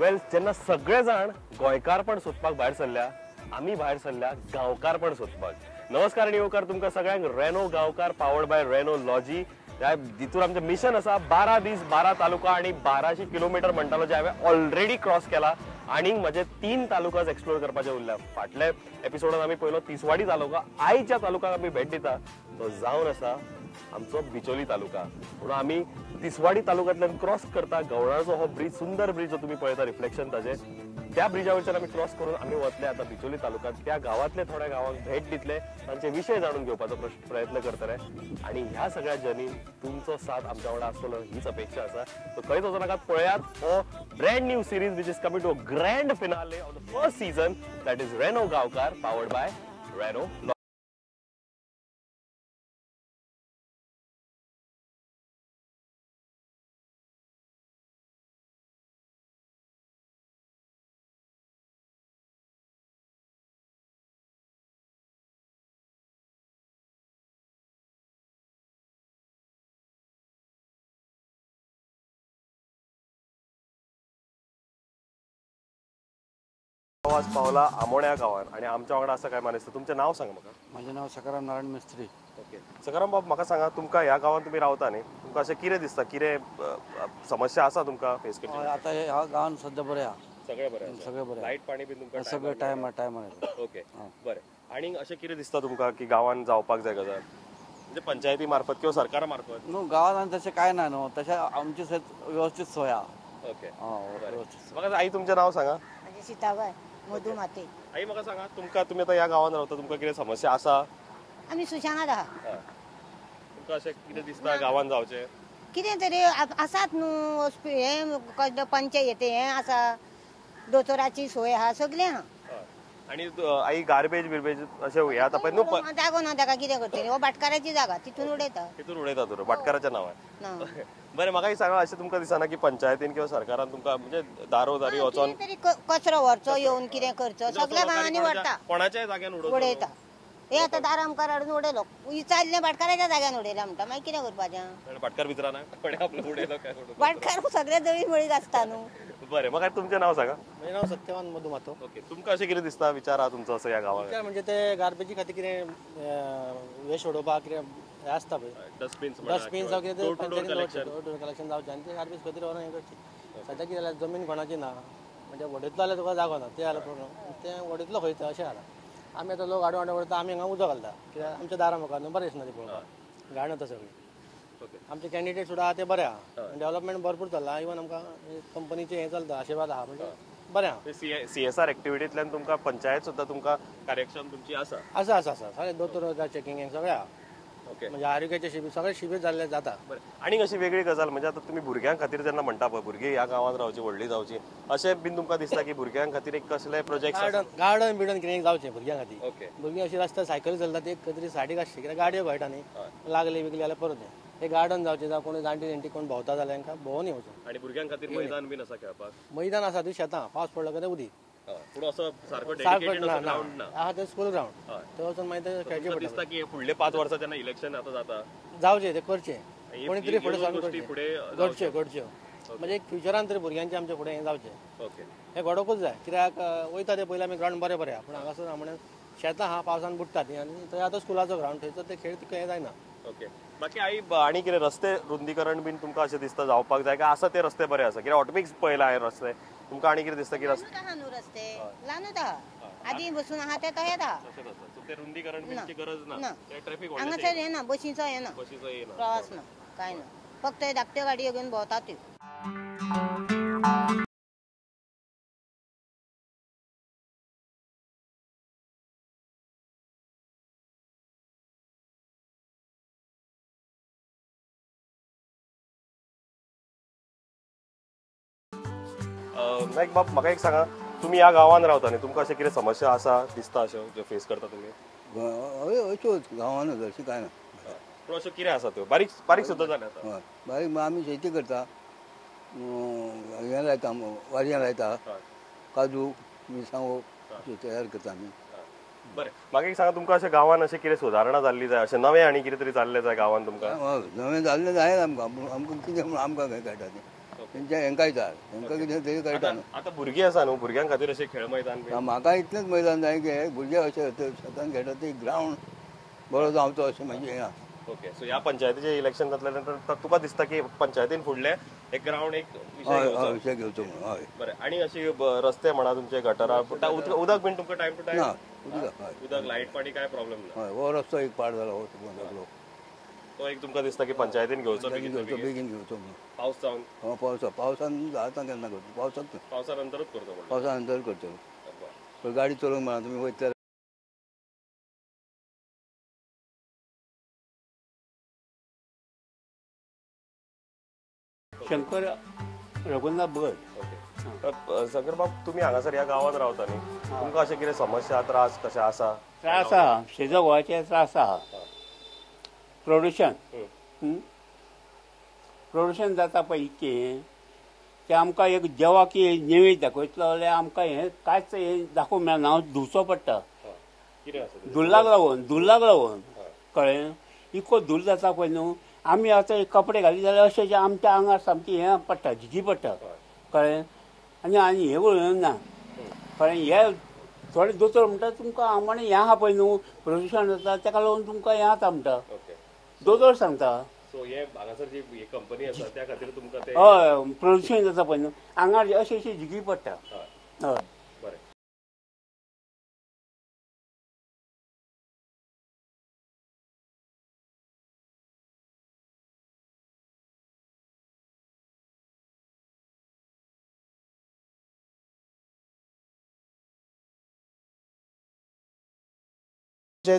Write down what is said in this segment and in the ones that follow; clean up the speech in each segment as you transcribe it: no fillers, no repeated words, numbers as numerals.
वेल, जेन्ना सगळे जाण गोंयकारपण सोदपाक भायर सरल्या, आमी भायर सरल्या गांवकारपण सोदपाक. नमस्कार आनी येवकार तुमकां सगळ्यांक Reno Gaonkar powered by Reno Lodgy. ह्या हितूर आमचें मिशन आसा 12 दीस 12 तालुका आनी 1200 किलोमिटर म्हणटालो जे हांवें ऑलरेडी क्रॉस केला आनी म्हजे 3 तालुकाज एक्सप्लोर करपाचे उरल्या. फाटल्या एपिसोडान आमी पयलो तिसवाडी तालुका, आयच्या तालुकाक आमी भेट दिता तो जावन आसा आमचो बिचोली तालुका. म्हणून आमी तिसवाडी तालुक्यांतल्यान क्रॉस करता गवळाचो हो ब्रिज, सुंदर ब्रिज जो तुमी पळयता रिफ्लेक्शन ताजें, त्या ब्रिजा वयल्यान आमी क्रॉस करून आमी वतले आतां बिचोली तालुक्यांत. त्या गांवांतले थोड्या गांवांक भेट दितले, तांचे विशय जाणून घेवपाचो प्रयत्न करतले आनी ह्या सगळ्या जर्नीन तुमचो साथ आमच्या वांगडा आसतलो हीच अपेक्षा आसा. सो खंयच वचो नाकात, पळयात हो brand new series which is coming to a grand finale of the first season, that is Reno Gaonkar powered by Reno. आवाज पावला आमोण्या गांवान आणि आमच्या वांगडा आसा काय मानेस्त. तुमचें नाव सांगा म्हाका. म्हजें नाव सकाराम नारायण मिस्त्री. ओके सकाराम बाब, म्हाका सांगा तुमकां ह्या गांवान तुमी रावता न्ही, तुमकां अशें कितें दिसता, कितें समस्या आसा तुमकां फेस करची? आतां ह्या गांवान सद्या बरें आहा, सगळें बरें, सगळें बरें. लायट पाणी बी तुमकां सगळें टायमार टायमार? ओके बरें. आनी अशें कितें दिसता तुमकां की गांवान जावपाक जाय गजाल, म्हणजे पंचायती मार्फत किंवा सरकारा मार्फत? न्हू गांवान आनी तशें कांय ना न्हू, तशें आमची वेवस्थीत सोय आहा. ओके वेवस्थीत. म्हाका आई तुमचें नाव सांगा. सीताबाय मधू माते. आई म्हाका सांगा, तुमकां तुमी आतां ह्या गांवान रावता, तुमकां कितें समस्या आसा? आमी सुशेगाद आहा. तुमकां अशें कितें दिसता गांवान जावचें कितें तरी आसात न्हू, हें पंचायत हें आसा, दोतोराची सोय आहा, सगळें आहा. आनी आई गार्बेज बिर्बेज अशें हें आतां पळय न्हू जागो ना ताका कितें करतली, हो भाटकाराची जागा तितून उडयता, तितून उडयता तर भाटकाराच्या नांवान. बरें म्हाका एक सांगा, अशें तुमकां दिसना की पंचायतीन किंवा सरकारान तुमकां म्हणजे दारोदारी वचोन तरी कचरो व्हरचो येवन कितें करचो, सगळ्या गांवांनी व्हरता, कोणाच्याय जाग्यान उडयता. हे आतां दारा आमकां हाडून उडयलो, विचारलें भाटकाराच्या जाग्यान उडयला म्हणटा, मागीर कितें करपाचें? भाटकार विचारना कोणें आपलो उडयलो काय? भाटकार सगळे जळी मळीत आसता न्हू. बरें म्हाका तुमचें नाव सांगा. म्हजें नाव सत्यवान मधू माथो. ओके तुमकां अशें कितें दिसता, विचार आहा तुमचो असो ह्या गांवांत? विचार म्हणजे ते गार्बेजी खातीर कितें वेस्ट उडोवपाक कितें हें आसता पळय, डस्टबीन डस्टबीन जावं कितें डोर कलेक्शन जावचें आनी ते गार्बेज खंय तरी व्हरोन हें करची. सद्या कितें जाल्यार जमीन कोणाची ना, म्हणजे वडयतलो जाल्यार तुका जागो ना, तें जालें प्रोब्लम. तें वडयतलो खंय तें अशें जालां. आमी आतां लोक हाडून हाडून व्हरता, आमी हांगा उदक घालता कित्याक आमच्या दारा मुखार न्हू बरें दिसना तें पळोवपाक, घाण जाता सगळी. आमचे कॅन्डिडेट सुद्दां आहा ते बरे आहा, डेव्हलपमेंट भरपूर चल्लां, इवन आमकां कंपनीचें हें चलता, आशिर्वाद आहा, म्हणजे बरें आहा. सीएसआर एक्टिविटींतल्यान तुमकां पंचायत सुद्दां तुमकां कार्यक्षम तुमची आसा? आसा आसा आसा, सगळें दोतोर चॅकिंग हें सगळें आहा. ओके म्हणजे आरोग्याचे शिबीर सगळे शिबीर जाल्ले जाता. बरें आनी अशी वेगळी गजाल म्हणजे आतां तुमी भुरग्यां खातीर जेन्ना म्हणटा पळय भुरगीं ह्या गांवांत रावची व्हडली जावची, अशें बीन तुमकां दिसता की भुरग्यां खातीर एक कसले प्रोजेक्ट? गार्डन गार्डन बिर्डन कितें जावचें भुरग्यां खातीर. ओके भुरगीं अशीं रस्त्यार सायकल चलता ते खंय तरी सायडीक आसची, कित्याक गाडयो घोळटा न्ही, लागली बिगली जाल्यार परत हें गार्डन जावचें, जावं कोण जाणटी जाणटी कोण भोंवता जाल्यार तांकां भोंवून येवचो. आनी भुरग्यां खातीर मैदान बीन आसा खेळपाक? मैदान आसा ती शेतां, पावस पडलो काय उदीक. पूण असो सारको डेडिकेटेड असो ग्राउंड ना, आहा ते स्कूल ग्राउंड, थंय वचून मागीर ते खेळचें पडटा. दिसता की फुडले 5 वर्सां जेन्ना इलेक्शन आतां जाता जावचें तें करचें, कोणी तरी फुडें सारून करचें, घडचें घडच्यो, म्हणजे एक फ्युचरान तरी भुरग्यांचें आमच्या फुडें हें जावचें. ओके हें घडोवकूच जाय, कित्याक वयता ते पयलीं आमी ग्राउंड बरें बरें आहा, पूण हांगासर म्हणून शेतां आहा, पावसान बुडटा ती, आनी थंय आतां स्कुलाचो ग्राउंड, थंयसर ते खेळ हें जायना. ओके बाकी आई आनी कितें रस्ते रुंदीकरण बीन तुमकां अशें दिसता जावपाक जाय काय आसा ते रस्ते बरे आसा? कित्याक ऑटोमिक्स पळयला हांवें रस्ते, तुमकां आनी कितें दिसता की रस्ते आहा न्हू, रस्ते ल्हानूच आहा, आदीं बसून आहा ते तशेंच आहा, तशेंच आसा. सो ते रुंदीकरण बीनची गरज ना, ट्रॅफिक हांगासर हें ना, बशींचो हें ना, बशीचो हें ना, प्रवास ना, कांय ना, फक्त धाकट्यो गाडयो घेवन भोंवता त्यो. नायक बाब म्हाका एक सांगा, तुमी ह्या गांवान रावता न्ही, तुमकां अशें कितें समस्या आसा दिसता अश्यो ज्यो फेस करता तुमी? हय अश्योच गांवानूच, अशें कांय ना. पूण अश्यो कितें आसा त्यो बारीक बारीक सुद्दां जाल्या आतां? हय बारीक, आमी शेती करता, हें लायता, वारयां लायता, काजू मिरसांगो तयार करता आमी. बरें म्हाका एक सांगा, तुमकां अशें गांवान अशें कितें सुदारणा जाल्ली जाय, अशें नवें आनी कितें तरी जाल्लें जाय गांवान तुमकां? नवें जाल्लें जाय आमकां, आमकां कितें म्हूण आमकां खंय कळटा तें. तेंच्या हेंकाय जाय, हेंकां कितें तरी कळटा न्हू. आतां भुरगीं आसा न्हू, भुरग्यां खातीर अशें खेळ मैदान बी? म्हाका इतलेंच मैदान जाय की भुरगे अशे शेतान खेळटा ते ग्रावंड बरो जावचो अशें म्हजें हें आसा. ओके, सो ह्या पंचायतीचें इलेक्शन जातलें नंतर तुका दिसता की पंचायतीन फुडलें एक ग्रावंड एक विशय घेवचो? विशय घेवचो म्हणून. हय. बरें, आनी अशी रस्ते म्हणा तुमचे, गटरां, उदक बीन तुमकां टायम टू टायम? ना, उदक हय. उदक, लायट, पाणी काय प्रॉब्लेम ना? हय, हो रस्तो एक पाड जाला, हो सगळो तो एक तुमकां दिसता की पंचायतीन घेवचो? घेवचो, बेगीन घेवचो म्हणून. पावस जावन? हो, पावसान आतां केन्ना करचो, पावसांत पावसा नंतरूच करचो? पावसा नंतर करचो. पण गाडी चलोवंक म्हणा तुमी वयतले. शंकर रघुनाथ भट. ओके, शंकर बाब, तुमी हांगासर ह्या गांवांत रावता न्ही, तुमकां अशें कितें समस्या, त्रास कशें आसा? त्रास आहा, शेजा गोवाचे त्रास आहा. प्रदुशण, प्रदुशण जाता पळय इतकें तें आमकां एक देवाक नैवेद्य दाखयतलो जाल्यार आमकां हें कांयच हें दाखोवंक मेळना, धुवचो पडटा धुल्लाक लागून, धुल्लाक लागून. कळ्ळें? इतको धूल जाता पळय न्हू, आमी आतां कपडे घाली जाल्यार अशें आमच्या आंगार सामकी हें पडटा, झिजी पडटा. कळ्ळें? आनी आनी हें करूं ना. कळ्ळें? हे थोडे दोतोर म्हणटा तुमकां आमोणे हें आहा पळय न्हू, प्रदुशण जाता तेका लागून तुमकां हें जाता म्हणटा, दोतोर सांगता. सो हे हांगासर जी कंपनी आसा त्या खातीर तुमकां ते? हय, प्रदुशण जाता पळय न्हू, आंगार अशें अशें झिगी पडटा. हय. बरें.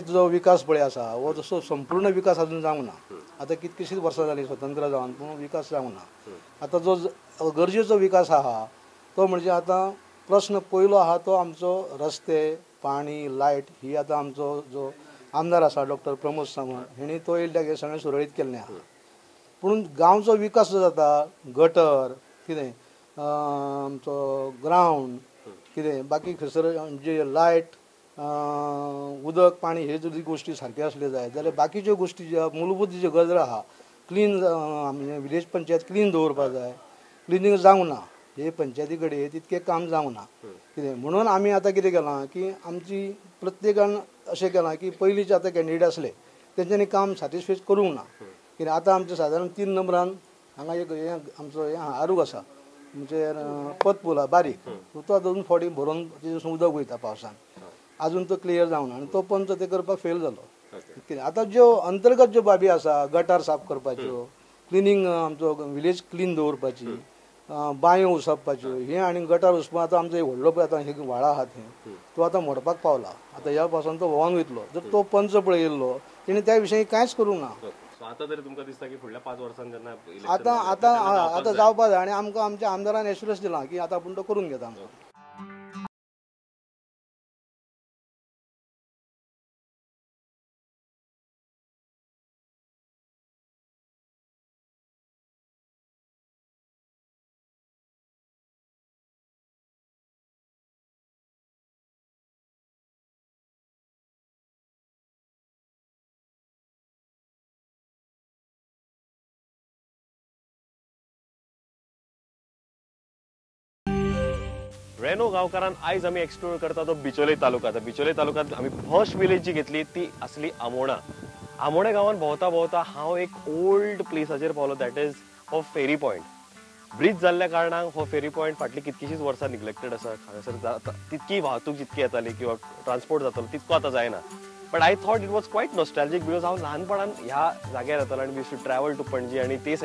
जो विकास पळय आसा हो तसो संपूर्ण विकास अजून जावंक ना. आतां कितकीशींच वर्सां जालीं स्वतंत्र जावन, पूण विकास जावंक ना. आतां जो गरजेचो विकास आहा तो म्हणजे आतां प्रश्न पयलो आहा तो आमचो रस्ते, पाणी, लायट. ही आतां आमचो जो आमदार आसा डॉक्टर प्रमोद सावंत हेणी तो येयल्या सगळें सुरळीत केल्लें आहा. पूण गांवचो विकास जो जाता, गटर कितें, आमचो ग्रावंड कितें, बाकी खंयसर जे लायट, उदक, पाणी हे जर गोष्टी सारक्यो आसल्यो जाय जाल्यार बाकीच्यो गोष्टी ज्यो मूलभूत ज्यो गरज आहा, क्लीन विलेज पंचायत क्लीन दवरपाक जाय. क्लिनींग जावंक ना हे पंचायती कडेन तितकें काम जावंक ना कितें. म्हणून आमी आतां कितें केलां की आमची प्रत्येकान अशें केलां की पयलींचे आतां कॅन्डिडेट आसले तेंच्यांनी काम सॅटिस्फाय करूंक ना कितें. आतां आमचें सादारण 3 नंबरान हांगा एक हें आमचो हें आरूग आसा, म्हणजे पतपूल आहा बारीक, तो आतां 2 फावटी भरून तेजेसून उदक वयता पावसान, अजून तो क्लियर जावना आनी तो पंच ते करपाक फेल जालो. कितें आतां ज्यो अंतर्गत ज्यो बाबी आसा, गटार साफ करपाच्यो, क्लिनींग आमचो विलेज क्लीन दवरपाची, बांयो उसपपाच्यो, हें आनी गटार उसपा आतां आमचो एक व्हडलो पळय आतां हे व्हाळा आहा थंय तो आतां मोडपाक पावला. आतां ह्या पावसान तो व्हांवन वयतलो. जर तो पंच पळय येयल्लो तेणी त्या विशयी कांयच करूंक ना. आतां तरी तुमकां दिसता की फुडल्या 5 वर्सांनी जेन्ना आतां आतां आतां जावपा जाय आनी आमकां आमच्या आमदारान एश्युरन्स दिलां की आतां आपूण तो करून घेता म्हणून. रेनो गांवकारान आयज आमी एक्सप्लोर करता तो बिचोले तालुका. बिचोले तालुक्यांत आमी फर्स्ट विलेज जी घेतली ती आसली आमोणा. आमोण्या गांवांत भोंवता भोंवता हांव एक ओल्ड प्लेसाचेर पावलो, that is हो फेरी पॉयंट. ब्रिज जाल्ल्या कारणान हो फेरी पॉयंट फाटली कितकीशीच वर्सां निग्लेक्टेड आसा. हांगासर तितकी वाहतूक जितकी येताली किंवा ट्रान्सपोर्ट जातालो तितको आतां जायना. But I thought it was quite nostalgic because हांव ल्हानपणान ह्या जाग्यार येतालो आनी we used to travel to Panaji आनी ते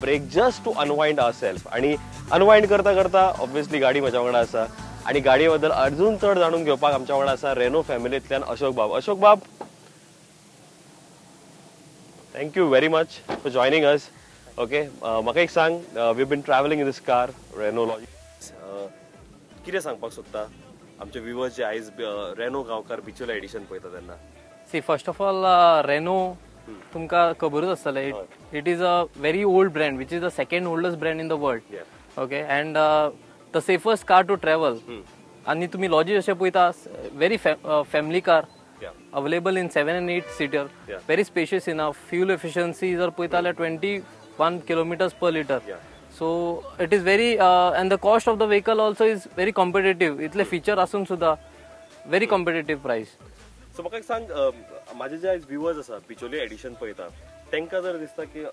break just to unwind our self. आणि अनवाइंड करता करता ऑब्वियसली गाडी म्हज्या वांगडा आसा आनी गाडये बद्दल अजून चड जाणून घेवपाक आमच्या वांगडा आसा रेनो फॅमिलींतल्यान अशोक बाब. अशोक बाब, thank you very much for joining us. Okay, म्हाका एक सांग, we been travelling in this car Renault Lodgy, कितें सांगपाक सोदता आमचे व्युवर्स जे आयज रेनो गांवकार बिचोले एडिशन पळयता तेन्ना? See, first of all Renault तुमकां खबरूच आसतलें, it is a very old brand which is the second oldest brand in the world. Okay, and the safest car to travel. आनी तुमी लॉजी जशें पळयता, very family car, Available in 7 and 8 seater. Very spacious enough. Fuel efficiency जर पळयता जाल्यार 21 kilometers per liter. So it is very and the cost of the vehicle also is very competitive. इतले feature आसून सुद्धा very competitive price. So म्हाका एक सांग, माझे जे आयज व्ह्युअर्स आसा बिचोली एडिशन पळयता तांकां जर दिसता की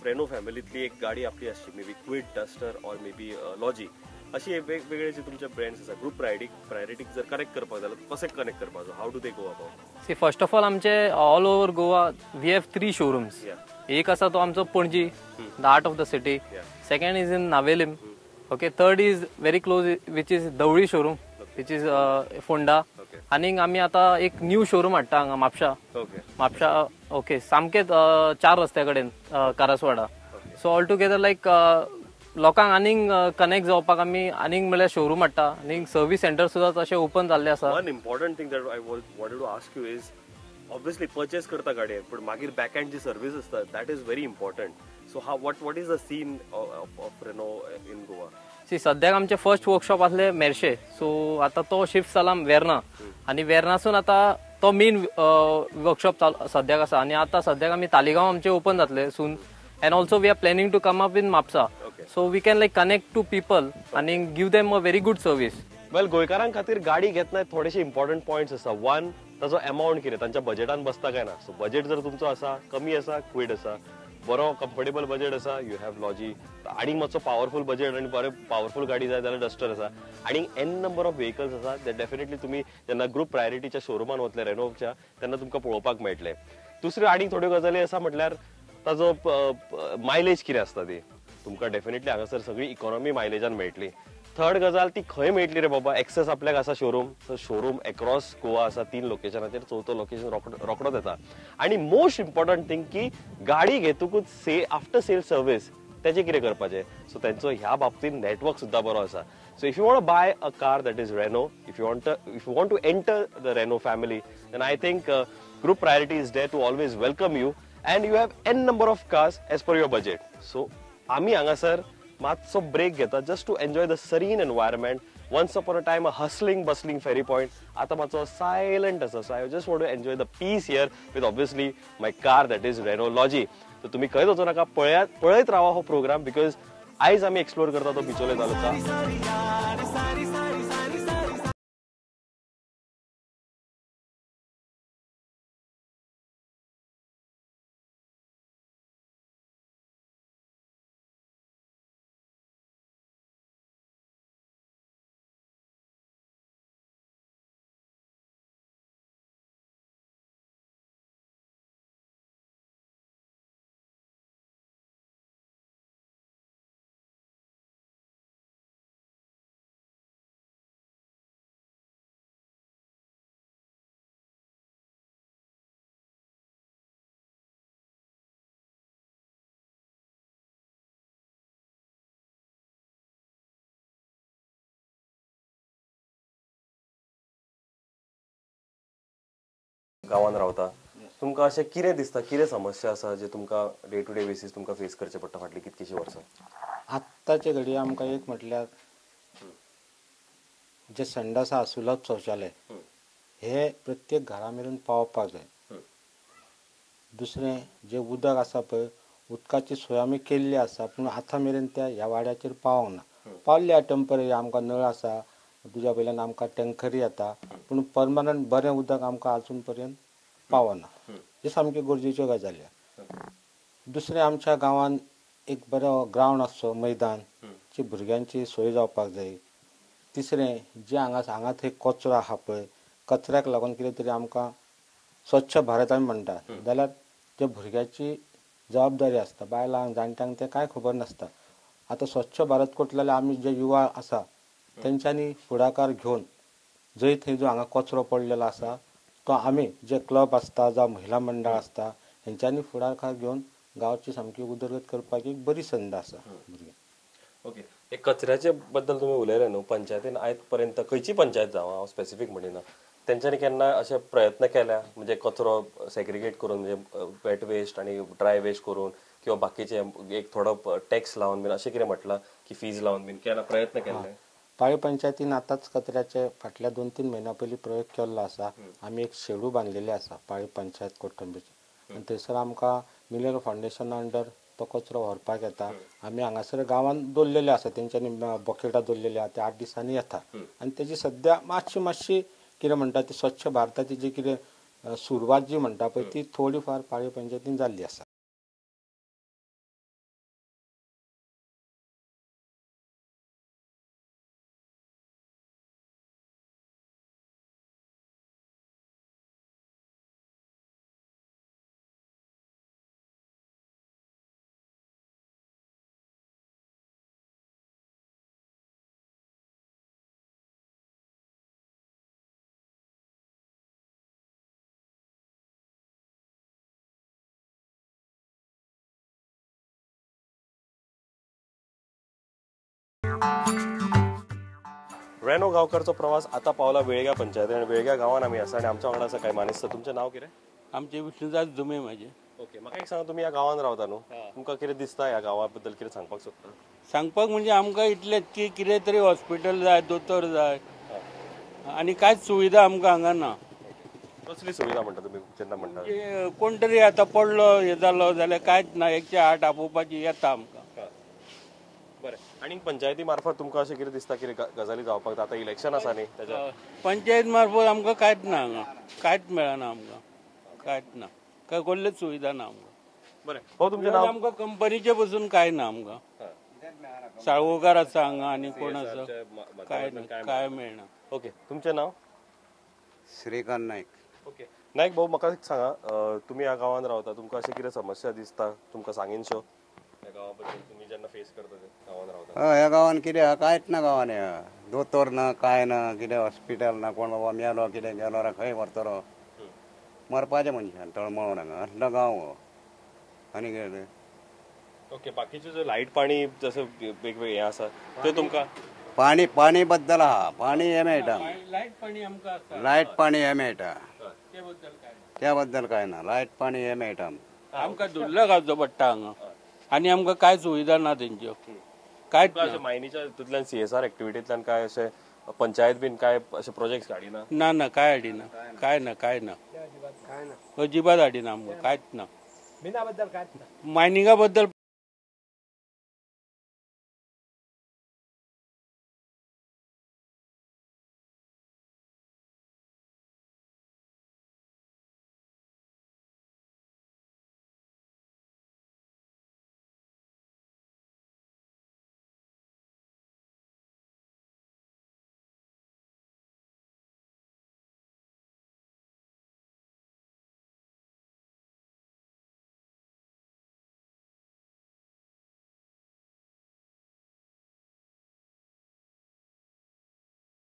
रेनो फॅमिलींतली एक गाडी आपली आसची, maybe Kwid, Duster or maybe Lodgy, अशी वेगवेगळे जे तुमचे ब्रँड्स आसा ग्रुप प्रायोरिटीक जर कनेक्ट करपाक जाल्यार कशें कनेक्ट करपाचो, how do they go about? See, first of all आमचे all over Goa we have 3 showrooms. एक आसा तो आमचो Panaji, the heart of the city. Second is in Navelim. Okay, third is very close which is Dauli showroom, which is Ponda. आनीक आमी आतां एक new showroom हाडटा हांगा म्हापशा. म्हापशा ओके, सामकेच 4 रस्त्या कडेन, Karaswada. So all together like लोकांक आनीक कनेक्ट जावपाक आमी आनीक म्हणल्यार शोरूम हाडटा आनी सर्वीस सेंटर सुद्दां तशें ओपन जाल्लें आसा. One important thing that I wanted to ask you is, obviously purchase करता गाडयेन, पूण मागीर बॅक एंड जी सर्वीस आसता that is very important. So how what is the scene of Renault in Goa? See, सद्याक आमचे फर्स्ट वर्कशॉप आसले मेर्शे. So आतां तो शिफ्ट जाला वेर्ना आनी वेर्नासून आतां तो मेन वर्कशॉप सद्याक आसा. आनी आतां सद्याक आमी तालिगांव आमचे ओपन जातले soon. And also we are planning to come up in Mapsa. So we can like connect to people and give them a very good service. Well, गोंयकारां खातीर गाडी घेतना थोडेशे इम्पॉर्टंट पॉयंट्स आसा. वन, ताजो अमाउंट कितें, तांच्या बजेटान बसता काय ना. सो बजेट जर तुमचो आसा कमी आसा, क्विड आसा, बरो कम्फर्टेबल बजेट आसा, you have Lodgy. आनी मातसो पावरफूल बजेट आनी बरे पावरफूल गाडी जाय जाल्यार डस्टर आसा. आनी एन नंबर ऑफ व्हेकल्स आसा ते डेफिनेटली तुमी जेन्ना ग्रुप प्रायोरिटीच्या शोरुमान वतले रेनोच्या तेन्ना तुमकां पळोवपाक मेळटले. दुसऱ्यो आनी थोड्यो गजाली आसा म्हटल्यार ताजो मायलेज कितें आसता ती तुमकां डेफिनेटली हांगासर सगळी इकॉनॉमी मायलेजान मेळटली. थर्ड गजाल ती खंय मेळटली रे बाबा, एक्सेस आपल्याक आसा showroom, so showroom across Goa आसा 3 लोकेशनाचेर, चवथो लोकेशन रोकडोच येता. आनी मोस्ट इम्पॉर्टंट थिंग की गाडी घेतकूच आफ्टर सेल सर्वीस तेजें कितें करपाचें, सो तेंचो ह्या बाबतींत नेटवर्क सुद्दां बरो आसा. So if you want to buy a car that is Renault, if you want to enter the Renault family, then I think Group Priority is there to always welcome you. And you have n number of cars as per your budget. So आमी हांगासर मातसो break घेता just to enjoy the serene environment. Once upon a time a hustling bustling ferry point, आतां मातसो silent आसा. So I just want to enjoy the peace here with obviously my car that is Renault Lodgy. So तुमी खंयच वचूं नाका, पळयत रावा हो प्रोग्राम, because आयज आमी एक्सप्लोर करता तो बिचोले तालुका. गांवान रावता तुमकां अशें कितें दिसता, कितें समस्या आसा जे तुमकां डे टू डे बेसीस तुमकां फेस करचें पडटा फाटलीं कितकीशीं वर्सां? आत्ताचे घडये आमकां एक म्हटल्यार जे संडास आसा, सुलभ शौचालय हे प्रत्येक घरा मेरेन पावपाक जाय. दुसरें जें उदक आसा पळय, उदकाची सोय आमी केल्ली आसा पूण आतां मेरेन त्या ह्या वाड्याचेर पावोंक ना. पावल्ली टेंपररी, आमकां नळ आसा, तुज्या वयल्यान आमकां टँकरी येता, पूण परमनंट बरें उदक आमकां आजून पर्यंत पावना. हे सामक्यो गरजेच्यो गजाली. दुसरें आमच्या गांवांत एक बरो ग्रावंड आसचो, मैदान, जी भुरग्यांची सोय जावपाक जाय. तिसरें जे हांगा हांगा थंय कचरो आसा पळय, कचऱ्याक लागून कितें तरी आमकां स्वच्छ भारत आमी म्हणटात जाल्यार ते भुरग्याची जबाबदारी आसता, बायलांक जाणट्यांक तें कांय खबर नासता. आतां स्वच्छ भारत करतले जाल्यार आमी जे युवा आसा तेंच्यांनी फुडाकार घेवन जंय थंय जो हांगा कचरो पडलेलो आसा तो आमी जे क्लब आसता जावं महिला मंडळ आसता हेंच्यांनी फुडाकार घेवन गांवची सामकी उदरगत करपाक एक बरी संद आसा भुरग्यांक. ओके, एक कचऱ्याचे बद्दल तुमी उलयले न्हू, पंचायतीन आयज पर्यंत खंयची पंचायत जावं हांव स्पेसिफीक म्हणिना, तेंच्यांनी केन्ना अशे प्रयत्न केल्या म्हणजे कचरो सेग्रिगेट करून, म्हणजे वेट वेस्ट आनी ड्राय वेस्ट करून किंवा बाकीचे एक थोडो टॅक्स लावन बीन अशें कितें म्हटलां की फीज लावन बीन केला प्रयत्न केल्ले? पाळी पंचायतीन आतांच कचऱ्याचे फाटल्या 2-3 म्हयन्या पयलीं प्रयोग केल्लो आसा. आमी एक शेडू बांदलेले आसा पाळी पंचायत कोटंबीचे आनी थंयसर आमकां मिलर फावंडेशना अंडर तो कचरो व्हरपाक येता. आमी हांगासर गांवांत दवरलेले आसा, तेंच्यांनी बकेटां दवरलेली आसा, ते 8 दिसांनी येता. आनी तेजी सद्या मातशी मातशी कितें म्हणटा ती स्वच्छ भारताची जी कितें सुरवात जी म्हणटा पळय ती थोडी फार पाळी पंचायतीन जाल्ली आसा. रेनो गांवकारचो प्रवास आता पावला वेळग्या पंचायती आनी वेळग्या गांवान आमी आसा आनी आमच्या वांगडा आसा काय मानेस्त. तुमचें नांव कितें? आमचें विष्णुदास जुमे म्हाजें. ओके, म्हाका एक सांगा, तुमी ह्या गांवान रावता न्हू, तुमकां कितें दिसता ह्या गांवा बद्दल, कितें सांगपाक सोदता? सांगपाक म्हणजे आमकां इतलें की कितें तरी हॉस्पिटल जाय, दोतोर जाय आनी कांयच सुविधा आमकां हांगा ना. कसली सुविधा म्हणटा तुमी जेन्ना म्हणटा? कोण तरी आतां पडलो हें जालो जाल्यार कांयच ना, 108 आपोवपाची येता आमकां. बरें, आनी पंचायती मार्फत तुमकां अशें कितें दिसता कितें गजाली जावपाक जाय? आतां इलेक्शन आसा न्ही, तेज्या पंचायत मार्फत आमकां कांयच ना, हांगा कांयच मेळना आमकां, कांयच ना, काय कसलीच सुविधा ना आमकां. बरें, हो तुमचें नांव? आमकां कंपनीचें पसून कांय ना आमकां. साळवोकार आसा हांगा आनी कोण आसा, कांय ना, कांय मेळना. ओके, तुमचें नांव? श्रीकांत नायक. ओके नायक भाऊ, म्हाका एक सांगा, तुमी ह्या गांवांत रावता, तुमकां अशें कितें समस्या दिसता, तुमकां सांगीनश्यो ह्या गांवा बद्दल तुमी जेन्ना फेस करता ते गांवांत रावता? हय, ह्या गांवान कितें आहा, कांयच ना गांवान, ह्या दोतोर ना, कांय ना, कितें हॉस्पिटल ना, कोण बाबा मेलो कितें गेलो खंय व्हरतलो, मरपाचें मनशान तळमळून हांगा असलो गांव हो. आनी कितें? ओके, बाकीचे जो लायट पाणी जसं वेगवेगळे हें आसा ते तुमकां? पाणी पाणी बद्दल आहा, पाणी हें मेळटा, लायट पाणी आमकां आसा, लायट पाणी हें मेळटा, त्या बद्दल कांय ना, लायट पाणी हें मेळटा आमकां. धुल्ल घालचो पडटा हांगा आनी आमकां कांय सुविधा ना तेंच्यो, कांयच ना. मायनीच्या हितूंतल्यान CSR एक्टिविटींतल्यान काय अशें पंचायत बीन काय अशे प्रोजेक्ट्स हाडिना? ना ना, कांय हाडिना, कांय ना, कांय ना, अजिबात हाडिना आमकां, कांयच ना. मायनिंगा बद्दल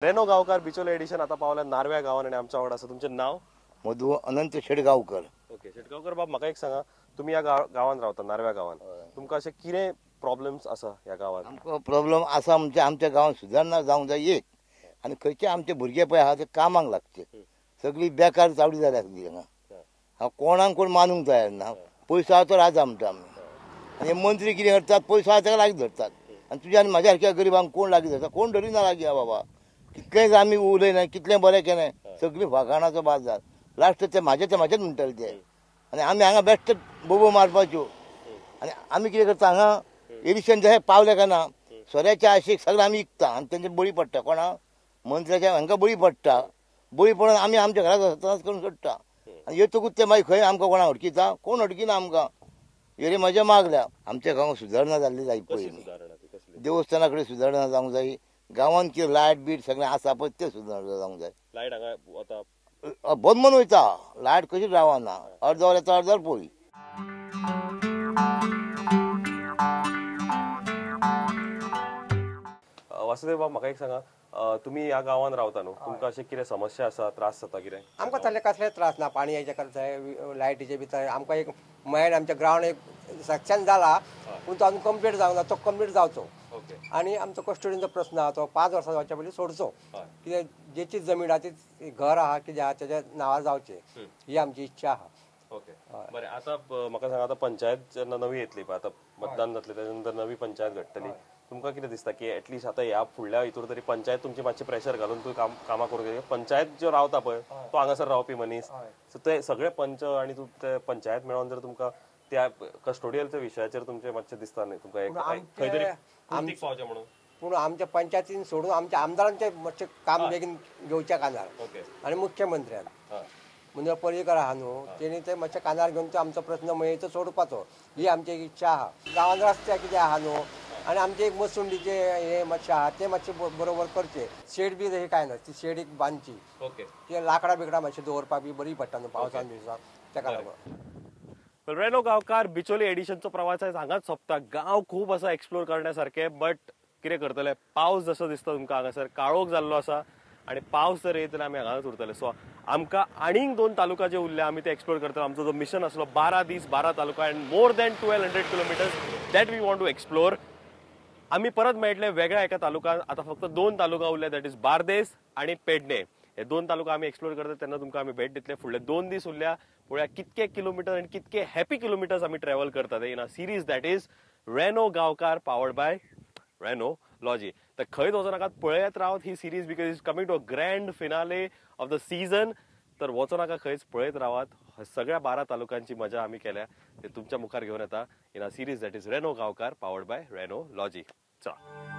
रेनो गांवकार बिचोले एडिशन आता पावला नारव्या गांवान आनी आमच्या वांगडा आसा. तुमचें नांव? मधु अनंत शेटगांवकर. ओके शेटगांवकर बाब, म्हाका एक सांगा, तुमी ह्या गांवान रावता, नारव्या गांवान, तुमकां अशें कितें प्रॉब्लम्स आसा ह्या गांवान? आमकां प्रॉब्लम आसा म्हणजे आमच्या गांवान सुदारणा जावंक जाय एक, आनी खंयचे आमचे भुरगे पळय आहा ते कामाक लागचे, सगळी बेकार चावडी जाल्या सगळी हांगा, हांव कोणाक कोण मानूंक तयार ना. पयसो आहा तो राजा म्हणटा आमी, आनी मंत्री कितें करतात, पयसो आहा ताका लागीं धरतात, आनी तुज्या आनी म्हाज्या सारक्या गरिबांक कोण लागीं धरता, कोण धरिना लागीं. हा बाबा, कितलेंच आमी उलयना, कितलें बरें केलें, सगळीं फकाणाचो बाजार, लास्ट ते म्हाजे ते म्हाजेच म्हणटाले ते, आनी आमी हांगा बेश्ट बोबो मारपाच्यो. आनी आमी कितें करता हांगा एडिशन जशें पावलें काय ना, सोऱ्याच्या आशेक सगळें आमी विकता आनी तेंचे बळी पडटा, कोणा मंत्र्याच्या हांकां बळी पडटा, बळी पडून आमी आमच्या घराक सत्यानाश करून सोडटा. आनी येतकूच ते मागीर खंय आमकां कोणा हडकिता, कोण हडकिना आमकां, हेरे मजा मागल्या. आमच्या गांवांत सुदारणा जाल्ली जाय पयलीं, देवस्थाना कडेन सुदारणा जावंक जाय, गांवांत कितें लायट बीट सगळें आसा पळय तें सुदारणा जावंक जाय. लायट हांगा वता बंद म्हूण वयता, लायट कशी रावना, अर्द वर येता अर्द वर पळय. वासुदेव बाब, म्हाका एक सांगा, तुमी ह्या गांवांत रावता न्हू, तुमकां अशें कितें समस्या आसा, त्रास जाता कितें? आमकां तसले कसले त्रास ना, पाणयाचे करताय, लायटीचे बी. आमकां एक मेन आमच्या ग्रावंड एक सेक्शन जाला, पूण तो अजून कंप्लीट जावंक ना, तो कंप्लीट जावचो. आनी आमचो कस्टडीचो प्रस्न आहा तो 5 वर्सां जावच्या पयलीं सोडचो, कित्याक जेची जमीन आहा ती घर आहा कितें आहा तेज्या नांवार जावचें, ही आमची इच्छा आहा. ओके बरें, आतां म्हाका सांगा, आतां पंचायत जेन्ना नवी येतली पळय, आतां मतदान जातलें तेच्या नंतर नवी पंचायत घडटली, तुमकां कितें दिसता की एटलिस्ट आतां ह्या फुडल्या हितूर तरी पंचायत तुमची मातशी प्रेशर घालून तूं कामां करूंक जाय. पंचायत ज्यो रावता पळय तो हांगासर रावपी मनीस, सो ते सगळे पंच आनी तूं ते पंचायत मेळोन जर तुमकां त्या कस्टोडियलच्या विशयाचेर तुमचें मातशें दिसता न्ही तुमकां एक खंय तरी कृतीक पावचें म्हणून. पूण आमच्या पंचायतीन सोडून आमच्या आमदारांचें मातशें काम बेगीन घेवच्या कानार, आनी मुख्यमंत्र्यान म्हणजे पर्येकर आहा न्हू तेणी ते मातशें कानार घेवन तो आमचो प्रस्न मयेचो सोडपाचो ही आमची एक इच्छा आहा. गांवांत रस्ते कितें आहा न्हू आनी आमचे एक मसुंडीचे हे मातशें आहा ते मातशें बरोबर करचे. शेड बी तशी कांय ना, ती शेड एक बांदची, ते लांकडां बिकडां मातशें दवरपाक बी बरी पडटा न्हू पावसान बिवसान, तेका लागून. रेनो गांवकार बिचोली एडिशनचो प्रवास आयज हांगाच सोंपता. गांव खूब आसा एक्सप्लोर करण्यासारखे, बट कितें करतले, पावस जसो दिसता तुमकां हांगासर काळोख जाल्लो आसा आनी पावस जर येत जाल्यार आमी हांगाच उरतले. सो आमकां आनीक 2 तालुका जे उरले आमी ते एक्सप्लोर करतले. आमचो जो मिशन आसलो 12 दीस 12 taluka and more than 1200 kilometres that we want to explore. आमी परत मेळटले वेगळ्या एका तालुक्यान. आतां फक्त 2 तालुका उरले, that is Bardez आनी पेडणे. हे 2 तालुका आमी एक्सप्लोर करतात तेन्ना तुमकां आमी भेट दितले. फुडले 2 दीस उरल्या, पळोवया कितके किलोमिटर आनी कितके हॅपी किलोमिटर्स आमी ट्रॅव्हल करतात in a series that is Reno Gaonkar powered by Reno Lodgy. तर खंयच वचो नाकात, पळयत रावत ही series because is coming to a grand finale of the season. तर वचो नाका खंयच, पळयत रावात. सगळ्या 12 तालुक्यांची मजा आमी केल्या ते तुमच्या मुखार घेवन येता in a series that is Reno Gaonkar powered by Reno Lodgy. चला.